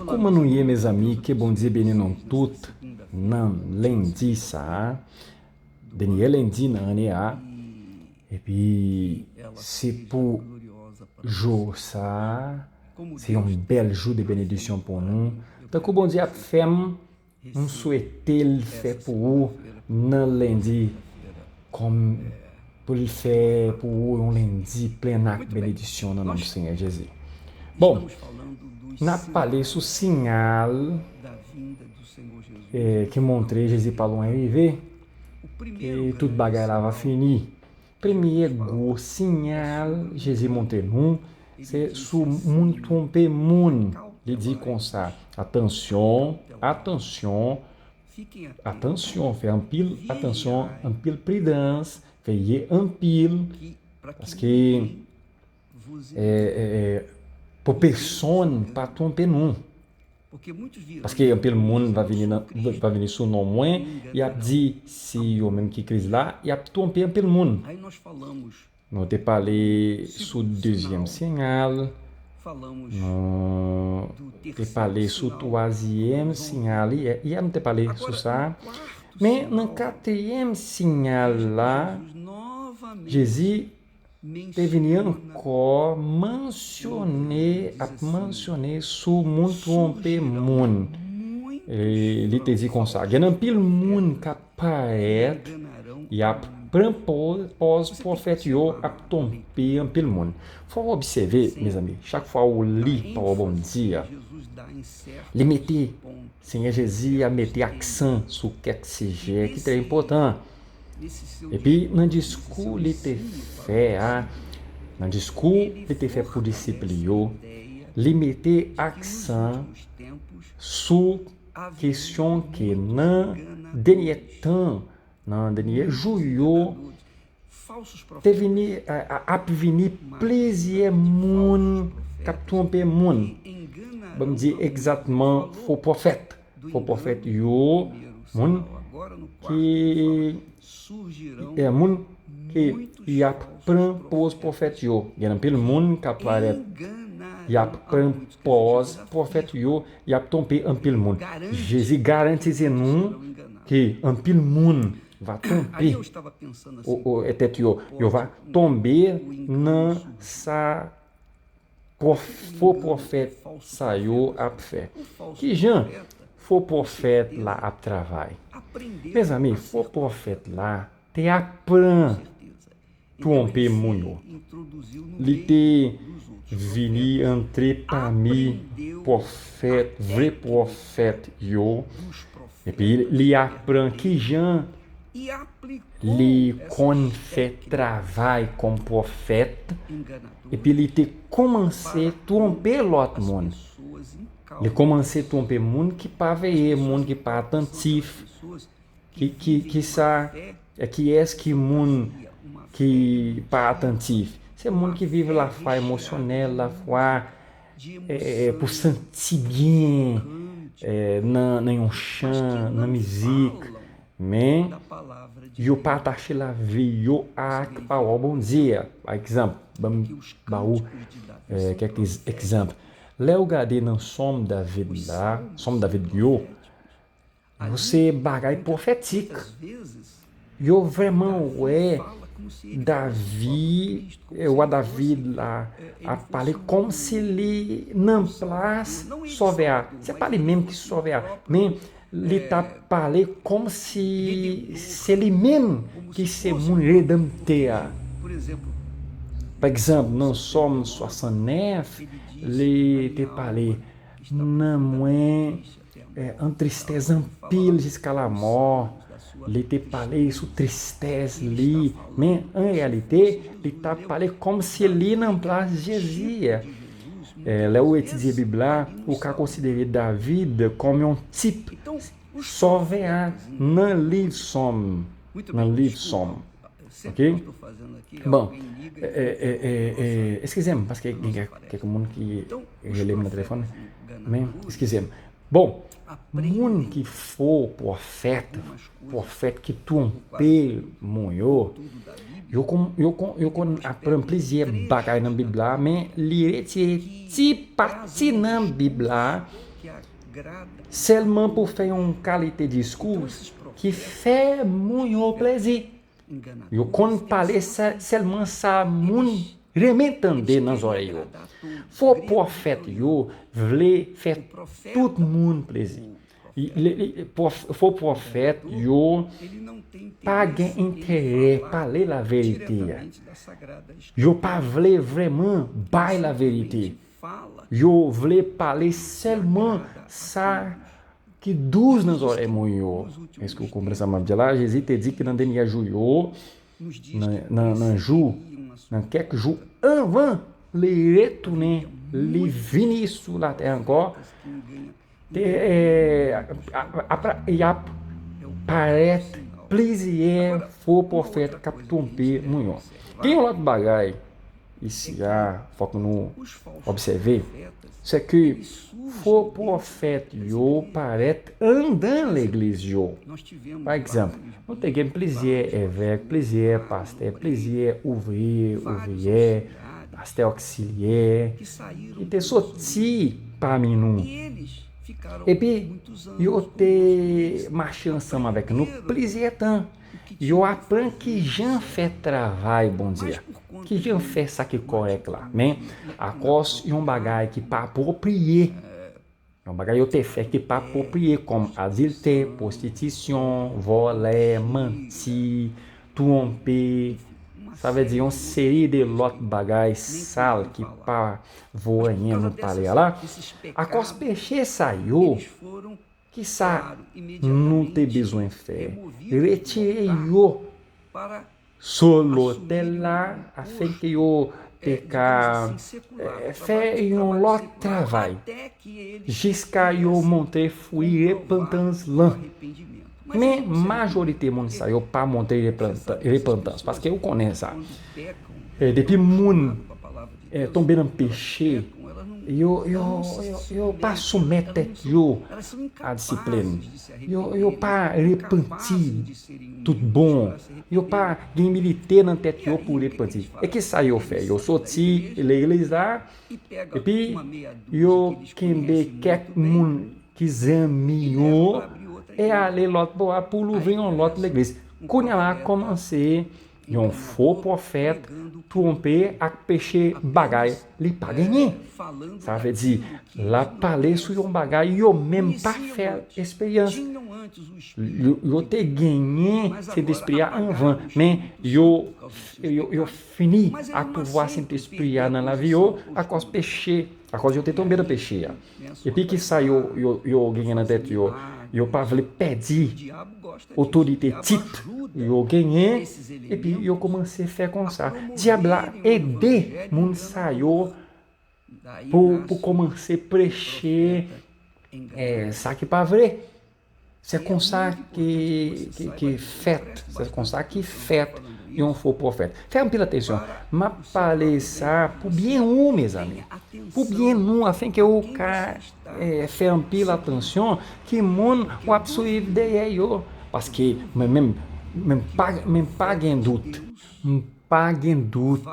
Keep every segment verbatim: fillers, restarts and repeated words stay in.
Kòman nou ye, mezanmi? Ke Bondye beni nou tout nan lendi sa a, dènye lendi nan ane a. Epi, se pou jou sa a, se yon bèl jou de benediksyon pou nou. Tankou Bondye ap fè m, m swete l fè pou ou nan lendi, kòm pou l fè pou ou yon lendi plen ak benediksyon nan non Senyè Jezi. Bon, n ap pale sou siyal, eh, ki montre Jezi pa lwen rive, e tout bagay la va fini. Premye gwo siyal Jezi montre nou, se sou moun twonpe moun. Li di konsa, atansyon, atansyon, atansyon, fè anpil atansyon, anpil pridans, veye anpil, paske, eh, eh, eh, pou pèsonn pa twonpe nou. Paske anpil moun va vini nan, va vini sou non mwen, y ap di se yo menm ki Kris la, y ap twonpe anpil moun. Nou te pale sou dezyèm siyal, nou te pale sou twazyèm siyal, yè, yè nou te pale sou sa. Men nan katriyèm siyal la, Jezi te vini ankò mansyone, ap mansyone sou moun twonpe moun. E li te di konsa, gen anpil moun k ap parèt, y ap pran pò-, pòz pwofèt yo, ap twonpe anpil moun. Fò w obsève, mezanmi, chak fwa ou li pawòl Bondye a, li mete, Senyè Jezi a mete aksan sou kèk sijè ki trè enpòtan. Epi nan diskou li te fè a, nan diskou li te fè pou disip li yo, li mete aksan sou kesyon ke nan dènye tan, nan dènye jou yo, te vini, a, a, ap vini plizyè moun k ap twonpe moun. Ban m di egzakteman fo pwofèt. Fo pwofèt yo, moun ki, e, moun ki y ap pran pòz pwofèt yo. Gen anpil moun k ap parèt, y ap pran pòz pwofèt yo, y ap twonpe anpil moun. Jezi garantize nou ke anpil moun va twonpe o, o, e, tèt yo. Yo va tonbe nan sa pwòf-, fo pwofèt sa yo ap fè. Kijan fo pwofèt la ap travay? Mezanmi, fo pwofèt la te aprann twonpe moun yo. Li te vini antre pami pwofèt, vre pwofèt yo, epi li aprann kijan li konn fè travay kòm pwofèt, epi li te kòmanse twonpe lòt moun. Li kòmanse twonpe moun ki pa veye, moun ki pa atantif, ki, ki, ki sa, e, kiyès ki moun ki pa atantif? Se moun ki viv lafwa emosyonèl, lafwa, e, e, pou santi byen, e, nan, nan yon chan, nan mizik, men yo pa atache lavi yo ak pawòl Bondye a. Pa egzanp, ban m ba ou, e, kèk egzanp. Lè w gade nan Sòm David la, Sòm David yo, yo se bagay pwofetik. Yo vrèman wè David, e, wa David la, ap pale kòmsi li nan plas Sovè a. Se pa li menm ki Sovè a, men li t ap pale kòmsi se li menm ki se moun redanmtè a. Pa egzanp, nan Sòm swasantnèf, li te pale, nanm mwen, e, an tristès anpil jiska lamò. Li te pale sou tristès li, men an reyalite, li t ap pale kòmsi li nan plas Jezi. E, lè ou etidye Bib la, ou ka konsidere David kòm yon tip Sovè a nan liv Sòm, nan liv Sòm. Ok? Bon, e, e, e, e, eskize m, paske gen kèk, kèk moun ki rele m nan telefòn, men eskize m. Bon, moun ki fo pwofèt, pwofèt ki twonpe moun yo, yo konn, yo konn, yo konn aprann plizyè bagay nan Bib la, men li retire ti pati nan Bib la sèlman pou fè yon kalite diskou ki fè moun yo plezi. Yo konn pale sè- sèlman sa moun renmen tande nan zòrèy yo. Fo pwofèt yo vle fè tout moun plezi. Fo pwofèt yo pa gen enterè pale laverite a. Yo pa vle vrèman bay laverite. Yo vle pale sèlman sa ki dous nan zòrèy moun yo. Èske w konprann sa m ap di la? Jezi te di ke nan dènyè jou yo, nan, nan, nan jou, nan kèk jou anvan li retounen, li vini sou latè ankò, te, eh, ap, ap, y ap parèt plizyè fo pwofèt k ap twonpe moun yo. Gen yon lòt bagay isi a, fòk nou obsève, se ke fo pwofèt yo parèt anndan legliz yo. Pa egzanp, nou te gen plizyè evèk, plizyè pastè, plizyè ouvriye, ouvriyè, pastè oksilyè, ki te soti pami nou. Epi, yo te mache ansanm avèk nou plizyè tan. Yo aprann kijan fè travay Bondye a, kijan fè sa ki kòrèk la. Men, akòz yon bagay ki pa apwopriye, yon bagay yo te fè ki pa apwopriye, kòm adiltè, pwostitisyon, vòlè, manti, twonpe, sa vle di yon seri de lòt bagay sal ki pa vo anyen nou pale a la. Akòz peche sa yo, kisa nou te bezwen fè? Retire yo sou lotèl la, afenke yo te ka, eh, fè yon lòt travay, jiska yo montre fwi repantans lan. Men, majorite moun sa yo pa montre repanta-, repantans, paske ou konnen sa. Eh, depi moun, eh, tonbe nan peche, yo, yo, yo, yo pa soumèt tèt yo a disiplin. Yo, yo pa repanti tout bon. Yo pa gen imilite nan tèt yo pou repanti. E ki sa yo fè? Yo soti legliz la, epi yo kenbe kèk moun ki zanmi yo e ale lòt bò a pou louvri yon lòt legliz. Kounye a la kòmanse yon fo pwofèt twonpe ak peche bagay li pa genyen. Sa vle di, l ap pale sou yon bagay yo menm pa fè eksperyans. Yo, yo te genyen Sentespri a anvan, men yo, yo, yo fini ak pouvwa Sentespri a nan lavi yo akòz peche, akòz yo te tonbe nan peche a. Epi ki sa yo, yo, yo genyen nan tèt yo? Yo pa vle pèdi otorite, tit yo genyen, epi yo kòmanse fè konsa. Dyab la ede moun sa yo pou, pou kòmanse preche, eh, sa ki pa vre. Se konsa ki, ki, ki fèt, se konsa ki fèt yon fo pwofèt. Fè anpil atansyon. M ap pale sa pou byen ou, mezanmi. Pou byen nou, afenke ou ka, eh, fè anpil atansyon ki moun w ap swiv dèyè yo. Paske mwen menm, men pa, men pa gen dout. M pa gen dout.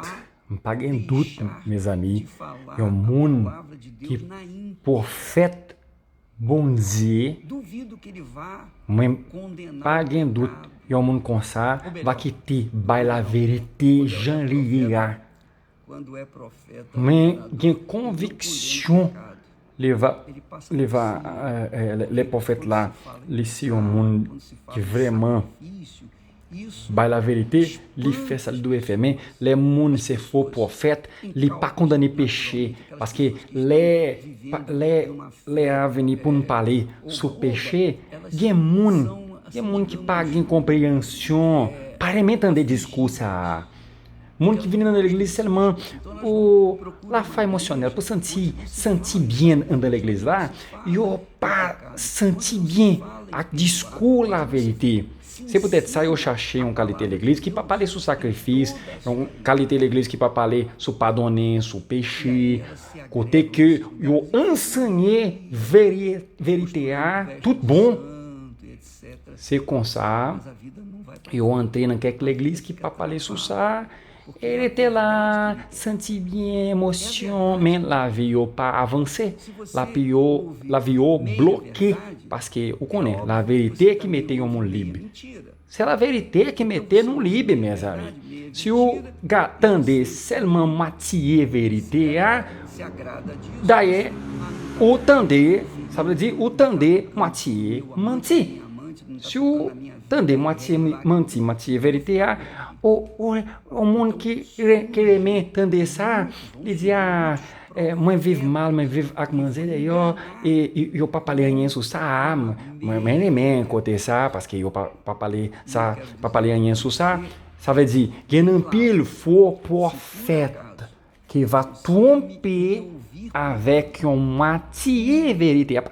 M pa gen dout, mezanmi. Yon moun ki pwofèt Bondye, mwen pa gen dout yon moun konsa va kite bay laverite jan li ye a. Mwen gen konviksyon li va, li va, eh, eh, lè, lè pwofèt la, li se yon moun ki vrèman bay laverite, li fè sa l dwe fè. Men lè moun se fo pwofèt, li pa kondane peche. Paske lè, pa- lè, lè a vini pou n pale sou peche, gen moun, gen moun ki pa gen konpreyansyon, pa renmen tande diskou sa a. Moun ki vini nan legliz sèlman pou lafwa emosyonèl, pou santi, santi byen anndan legliz la, yo pa santi byen ak diskou laverite. Se poutèt sa yo chache yon kalite legliz ki pa pale sou sakrifis, yon kalite legliz ki pa pale sou padonnen, sou peche, kote ke yo anseye veri-, verite a tout bon. Se konsa, yo antre nan kèk legliz ki pa pale sou sa, e rete la, santi byen, emosyon, men lavi yo pa avanse. Lavi yo, lavi yo bloke, paske ou konnen, laverite ki mete yon moun lib. Se laverite ki mete nou lib, mezanmi. Si w ga-, tande sèlman mwatye verite a, dayè, ou tande, sa vle di, ou tande mwatye manti. Si w tande mwatye mi-, manti, mwatye verite a, o, o, o moun ki re-, ki renmen tande sa, li di, a, e, mwen viv mal, mwen viv ak manzè deyò, e, e yo pa pale anyen sou sa, a, mwen, mwen renmen kote sa, paske yo pa, pa pale sa, pa pale anyen sou sa. Sa vle di, gen anpil fo pwofèt ki va twonpe avèk yon mwatye verite. Apa,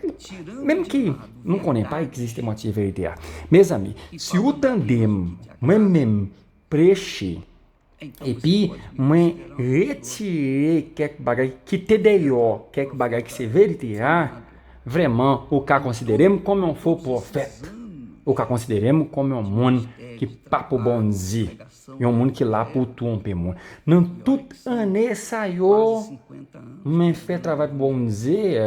menm ki nou konnen pa egziste mwatye verite a. Mezanmi, si w tande m, mwen menm, preche, epi mwen retire kèk bagay, kite deyò kèk bagay ki se verite a, vrèman, ou ka konsidere m kòm yon fo pwofèt. Ou ka konsidere m kòm yon moun ki pa pou Bondye. Yon moun ki la pou twonpe moun. Nan tout ane sa yo, mwen fè travay pou Bondye, e,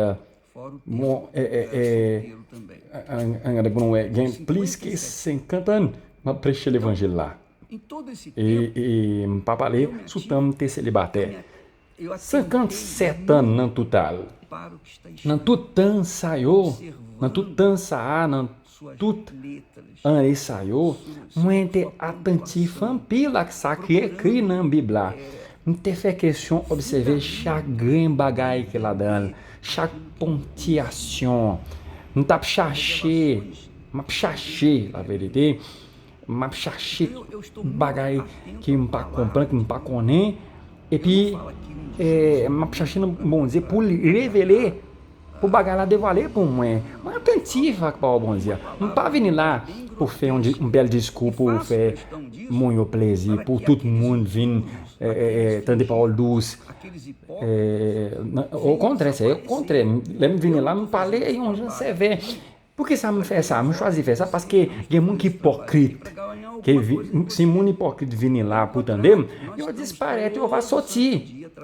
bon, e, e, e, an, an gade pou nou wè, gen plis ke senkant ane m ap preche levanjil la. E, e m pa pale sou tan m te selibatè. Senkant sèt ane nan total. Nan tout tan sa yo, nan tout tan sa a, nan tout ane sa yo, mwen te atantif anpil ak sa ki ekri nan Bib la. M te fè kesyon obsève chak grenn bagay ki ladan l, chak ponktiyasyon. M t ap chache, m ap chache, laverite, m ap chache bagay ke m pa konprann, ke m pa konnen, epi, e, m ap chache nan Bondye pou l revele, pou bagay la devwale pou mwen. Mwen atantif ak pawòl Bondye a. M pa vini la pou fè yon di-, yon bèl diskou, pou fè moun yo plezi, pou tout moun vin, e, e, e, tande pawòl dous. E, nan, okontrè, se okontrè. Lè m vini la, m pale yon jan sevè. Poukisa m fè sa? M chwazi fè sa paske gen moun ki ipokrit. Ke vi-, si moun ipokrit vini la pou tande m, yo disparèt, yo va soti.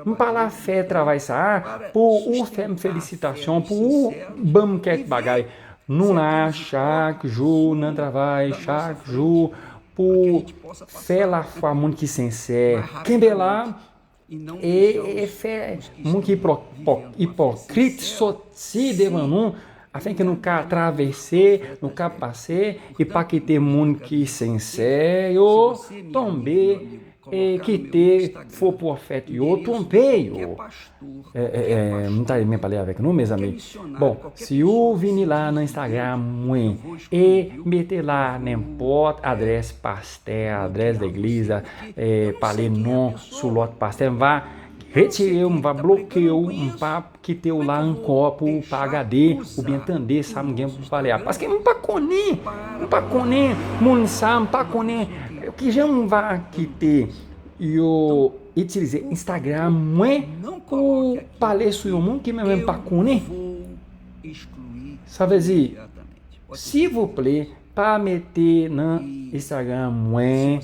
M pa la fè travay sa a pou ou fè m felisitasyon, pou ou ban m kèk bagay. Nou la chak jou nan travay, chak jou pou fè lafwa moun ki sensè. Kenbe la, e, e fè moun ki ipok-, ipok-, ipokrit soti devan nou, afenke nou ka travèse, nou ka pase, e pa kite moun ki sensè yo tonbe, e kite fo pwofèt yo twonpe yo. E, e, e, m ta renmen pale avèk nou, mezanmi. Bon, si ou vini la nan Instagram mwen, e mete la nenpòt adrès pastè, adrès legliz, e pale non sou lòt pastè, m va retire w, m va bloke w, m p ap kite w la ankò pou w pa gade oubyen tande sa m gen pou pale a. Paske m pa konnen, m pa konnen moun sa, m pa konnen kijan m va kite yo itilize Instagram mwen pou pale sou yon moun ki mwen menm pa konnen. Sa vle di, silvouplè, pa mete nan Instagram mwen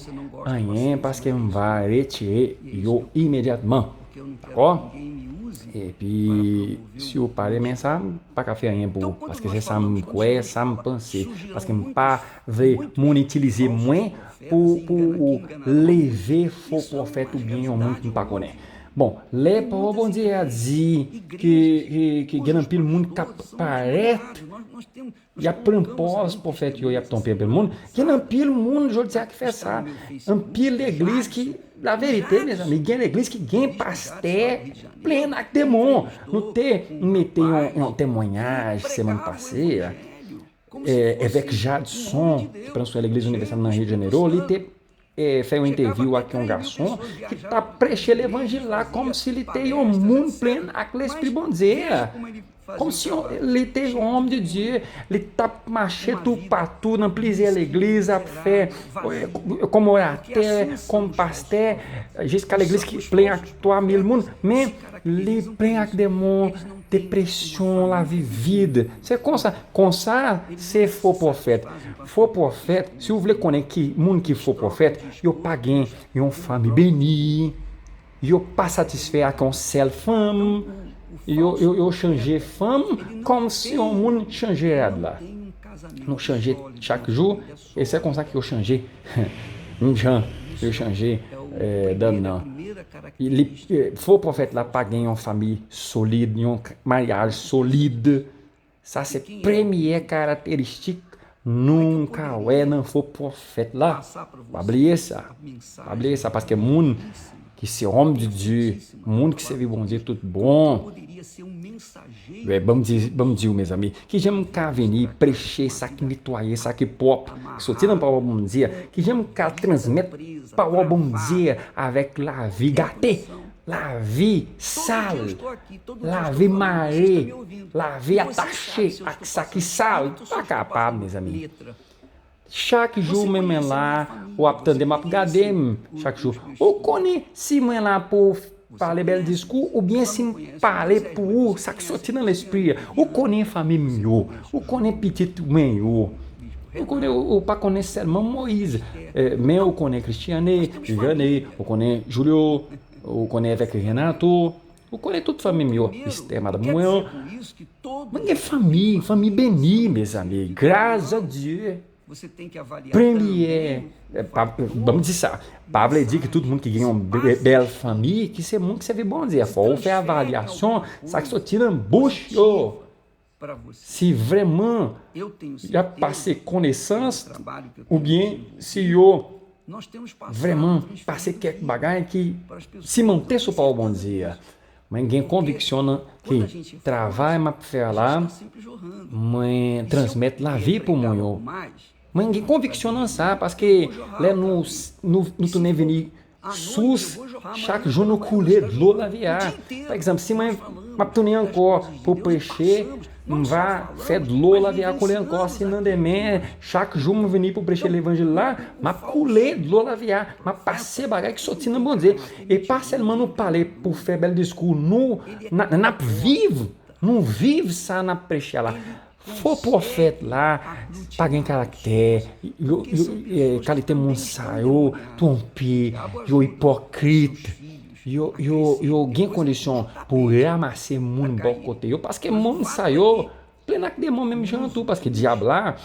anyen, paske m va retire yo imedyatman. Dakò? Epi, si w pa renmen sa, m pa ka fè anyen pou ou, paske se sa m kwè, sa m panse, paske m pa vle moun itilize mwen pou, pou leve fo pwofèt oubyen yon moun ki m pa konnen. Bon, lè pawòl Bondye a di ke, ke, ke gen anpil moun k ap parèt, y ap pran pòz pwofèt yo, y ap twonpe anpil moun. Gen anpil moun jodi a ki fè sa. Anpil legliz ki, laverite, mezanmi, gen legliz ki gen pastè plen ak demon. Nou te mete yon, yon temwayaj semèn pase, e, avèk Jadson, ki pran swen legliz Inivèsal nan Rio de Janeiro, li te fè yon entèvyou ak yon gason ki t ap preche levanjil la kòmsi li te yon moun plen ak Lespri Bondye a. Kòmsi yon- li te yon òm de Dye, li t ap mache toupatou nan plizyè legliz, ap fè eh, kòm oratè, kòm pastè, jiska legliz ki plen ak twa mil moun. Men li plen ak demon, depresyon, lavi vid. Se konsa, konsa, se fo pwofèt. Fo pwofèt, si w vle konnen ki moun ki fo pwofèt, yo pa gen yon fanmi beni, yo pa satisfè ak yon sèl fanm, yo, yo, yo chanje fanm kòmsi yon moun chanje rad la. Nou chanje chak jou, e se konsa ke yo chanje. Menm jan yo chanje eh, dam nan. Li, eh, fo pwofèt la pa gen yon fanmi solid, yon k- maryaj solid. Sa se premye karakteristik nou ka wè nan fo pwofèt la. Pa bliye sa. Pa bliye sa, paske moun ki se òm de Dye, moun ki sèvi Bondye tout bon. Ban m di, ban m di w, mezanmi, kijan m ka vini preche sa ki netwaye, sa ki pwòp, soti nan pawòl Bondye a? Kijan m ka transmèt pawòl Bondye avèk lavi gate, lavi sal, lavi mare, lavi atache ak sa ki sal? Pa kapab, mezanmi. Chak jou, menm la, w ap tande m, ap gade m chak jou. Ou konnen si mwen la pou pale bèl diskou, oubyen si m pale pou ou, sa k soti nan lespri a. Ou konnen fanmi m yo, ou konnen pitit mwen yo. Ou konnen, ou, ou pa konnen sèlman Moyiz, eh, men ou konnen Christiane, Viviane, ou konnen Julio, ou konnen avèk Renato, ou konnen tout fanmi m yo, Esther, madanm mwen an. Mwen gen fanmi, fanmi beni, mezanmi. Gras a Dye. Premye, eh, pa- ban m di sa, pa vle di ki tout moun ki gen yon bè- bèl fanmi, ki se moun ki sèvi Bondye. Fò ou fè evalyasyon, sa k soti nan bouch yo. Si vrèman y ap pase konesans, oubyen si yo vrèman pase kèk bagay ki simante sou pawòl Bondye a. Mwen gen konviksyon nan ki travay m ap fè a la, mwen transmèt lavi pou moun yo. Mwen gen konviksyon nan sa, paske lè nou, nou, nou tounen vini sous, chak jou nou koule dlo lavi a. Pa egzanp, si mwen m ap tounen ankò pou preche, m va fè dlo lavi a koule ankò. Si nan demen, chak jou m vini pou preche levanjil la, m ap koule dlo lavi a. M ap pase bagay ki soti nan Bondye. E pa sèlman nou pale pou fè bèl diskou, nou, n a- n ap viv, nou viv sa n ap preche a la. Fo pwofèt la pa gen karaktè, yo, yo, eh, kalite moun sa yo, twonpe, yo ipokrit, yo, yo, yo gen kondisyon pou ranmase moun bò kote yo, paske moun sa yo plen ak demon menm jan tou, paske dyab la,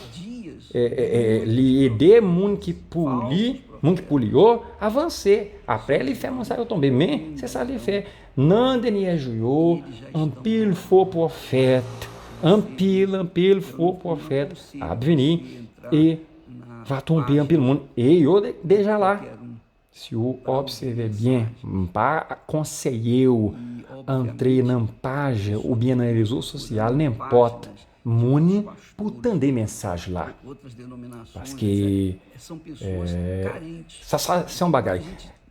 eh, eh, eh, li ede moun ki pou li, moun ki pou li yo, avanse. Apre, li fè moun sa yo tonbe, men se sa li fè. Nan dènye jou yo, anpil fo pwofèt, anpil, anpil fo pwofèt ap vini e va twonpe anpil moun. E yo de- deja la. Si w obsève byen, m pa konseye w antre nan paj oubyen nan rezo sosyal nenpòt moun pou tande mesaj la. Paske eh, sa, sa se yon bagay.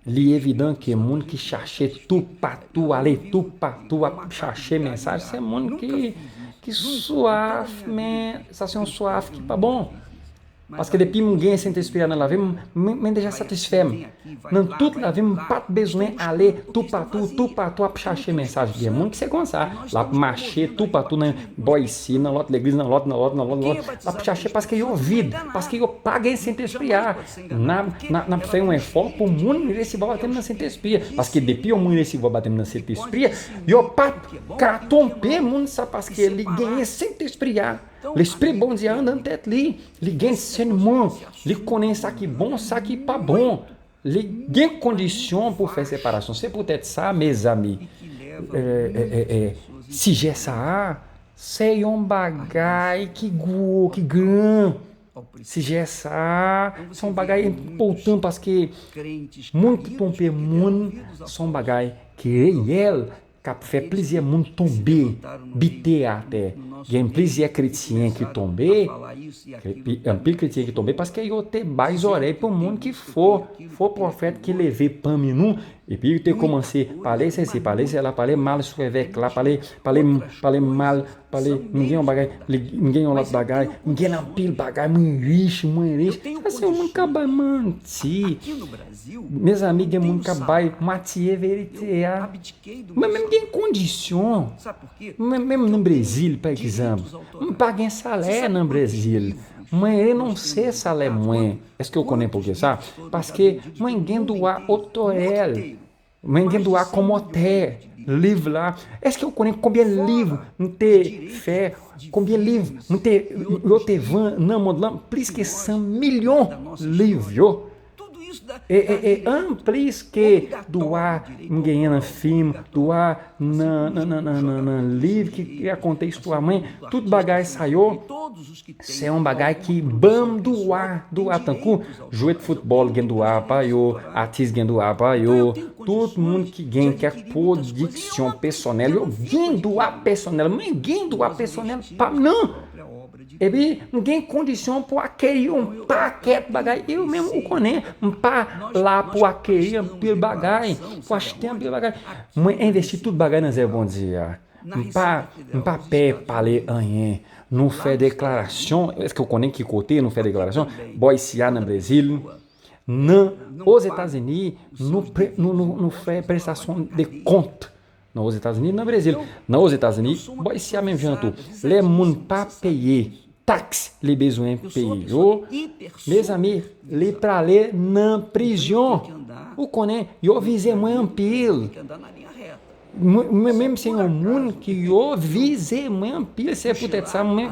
Li evidan ke moun ki chache toupatou, ale toupatou ap chache mesaj, se moun ki, ki swaf, men sa se yon swaf ki pa bon. Paske depi m gen Sentespri a nan lavi m, m, mwen deja satisfè m. Nan tout lavi m, m pa t bezwen ale toupatou, toupatou ap chache mesaj. Gen moun ki se konsa, l ap mache toupatou nan bò isi, nan lòt legliz, nan lòt, nan lòt, nan lòt, nan lòt. L ap chache paske yo vid, paske yo pa gen Sentespri a. N ap, n ap, n ap fè yon efò pou moun resevwa batèm nan Sentespri a. Paske depi yon moun resevwa batèm nan Sentespri a, yo pa t ka twonpe moun sa paske li genyen Sentespri a. Lespri Bondye a anndan tèt li. Li gen disènman. Li konnen sa ki bon, sa ki pa bon. Li gen kondisyon pou fè separasyon. Se poutèt sa, mezanmi, eh, eh, eh, eh, sijè sa a, se yon bagay ki gwo, ki gran. Sijè sa a, se yon bagay enpòtan paske moun ki twonpe moun, se yon bagay ki reyèl, k ap fè plizyè moun tonbe, bite atè. Gen plizyè kretyen ki tonbe, epi anpil kretyen ki tonbe paske yo te bay zòrèy pou moun ki fo, fo pwofèt ki leve pami nou, epi yo te kòmanse pale sesi, pale sela, pale mal sou evèk la, pale, pale, pale mal, pale, m gen yon bagay, li- m gen yon lòt bagay, m gen anpil bagay, mwen rich, mwen rich. Sa se yon moun k ap bay manti. Mezanmi, gen moun k ap bay matye verite a. Mwen menm gen kondisyon. Mwen menm nan Brezil, pa egzanp, m pa gen salè nan Brezil. Mwen renonse salè mwen. Èske w konnen poukisa? Paske mwen gen dwa otorèl. Mwen gen dwa kòmantè liv la. Èske w konnen konbyen liv m te fè? Konbyen liv m te, yo te vann nan mond lan? Plis ke san milyon liv yo. E, e, e anplis ke dwa m genyen nan fim, dwa nan, nan, nan, nan, nan, nan liv ki rakonte istwa mwen, tout bagay sa yo, se yon bagay ki ban m dwa, dwa tankou jwèt foutbòl gen dwa pa yo, atis gen dwa pa yo, tout moun ki gen kèk pwodiksyon pèsonèl, yo gen dwa pèsonèl, mwen gen dwa pèsonèl pa m nan. Epi, m gen kondisyon pou akeyi yon pakèt bagay. E ou menm, ou konnen, m pa la pou akeyi anpil bagay, pou achte anpil bagay. Mwen envesti tout bagay nan zèv Bondye a. M pa, m pa pè pale anyen. Nou fè deklarasyon. Èske w konnen ki kote nou fè deklarasyon? Bò isi a nan Brezil. Nan Ozetazini, nou, pre- nou, nou, nou fè prestasyon de kont. Nan Ozetazini, nan Brezil. Nan Ozetazini, bò isi a menm jan tou. Lè moun pa peye taks li bezwen peye yo, mezanmi, li prale nan prizon. Ou konnen, yo vize mwen anpil. Mwen, mwen menm se yon moun ki yo vize mwen anpil, se poutèt sa mwen,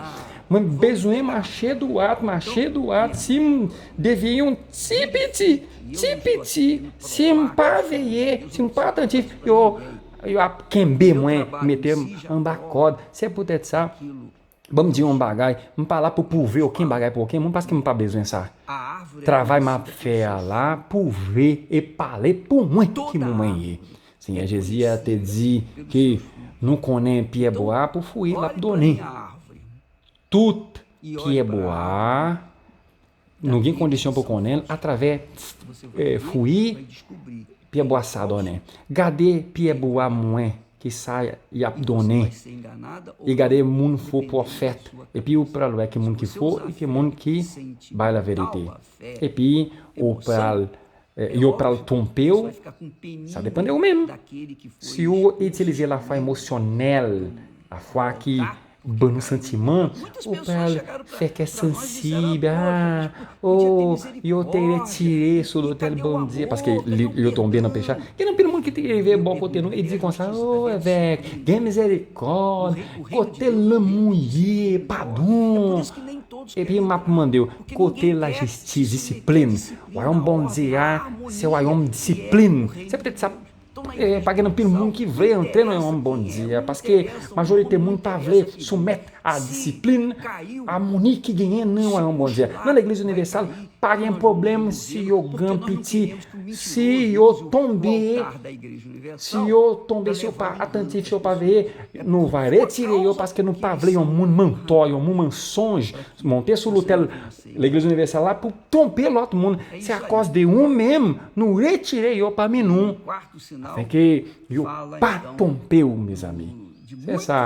mwen bezwen mache dwat, mache dwat. Si m devye yon ti piti, ti piti, si m pa veye, si m pa atantif, yo, yo ap kenbe mwen, mete m anba kòd. Se poutèt sa, ban m di yon bagay, m pa la pou pwouve okenn bagay pou okenn moun, paske m pa bezwen sa. Travay m ap fè a la pwouve e pale pou mwen ki moun mwen ye. Senyè Jezi a te di ke nou konnen pyebwa pou fwi l ap donnen. Tout pyebwa, nou gen kondisyon pou konnen l atravè, eh, fwi pyebwa sa donnen. Gade pyebwa mwen, ki sa y ap donnen. E gade moun fo pwofèt. Epi ou pral wè ki moun ki fo e ki moun ki bay laverite. Epi ou pral, eh, yo pral twonpe w. Sa depann de ou menm. Si ou itilize lafwa emosyonèl, lafwa ki ban nou santiman, ou pral fè kè sansib, ah, oh, yo te retire sou lotèl Bondye, paske li- yo tonbe nan peche. Gen anpil moun ki te rive bò kote nou e di konsa, oh, evèk, gen mizerikòd, kote lanmou ye, padon. Epi m ap mande w, kote lajistis, disiplin? Wayòm Bondye a, se wayòm disiplin. Se poutèt sa, eh, pa gen anpil moun ki vle antre nan wayòm Bondye a, paske majorite moun pa vle soumèt a disiplin, amoni ki genyen nan wayòm Bondye a. Nan legliz inivèsal, pa gen pwoblèm si yo gran piti, si yo tonbe, si yo tonbe, si yo pa atantif, si yo pa veye, nou va retire yo paske nou pa vle yon moun mantò, yon moun mansonj monte sou lotèl legliz inivèsal la pou twonpe lòt moun. Se akòz de ou menm nou retire yo pami nou, afenke yo pa twonpe w, mezanmi. Se sa.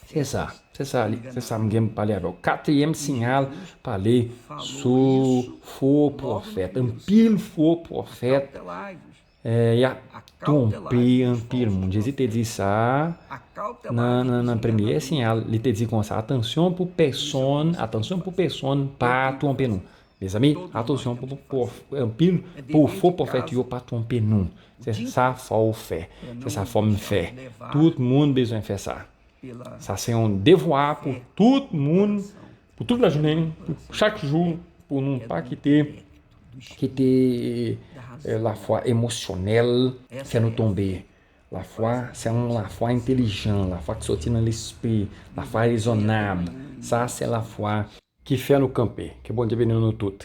Se sa. Se sa, li- se sa m gen pou pale avè w. Katriyèm siyal pale sou fo pwofèt. Anpil fo pwofèt, eh, y ap twonpe anpil moun. Jezi te di sa nan, nan, nan premye siyal. Li te di konsa, atansyon pou pèsonn, atansyon pou pèsonn pa twonpe nou. Mezanmi, atansyon pou, pou, pou, anpil, pou fo pwofèt yo pa twonpe nou. Se sa fò w fè. Se sa fò m fè. Tout moun bezwen fè sa. Sa se yon devwa pou tout moun, pou tout lajounen, pou chak jou, pou nou pa kite, kite, eh, lafwa emosyonèl fè nou tonbe. Lafwa, se yon lafwa entèlijan, lafwa ki soti nan lespri, lafwa rezonab. Sa se lafwa ki fè nou kanpe. Ke Bondye beni nou tout.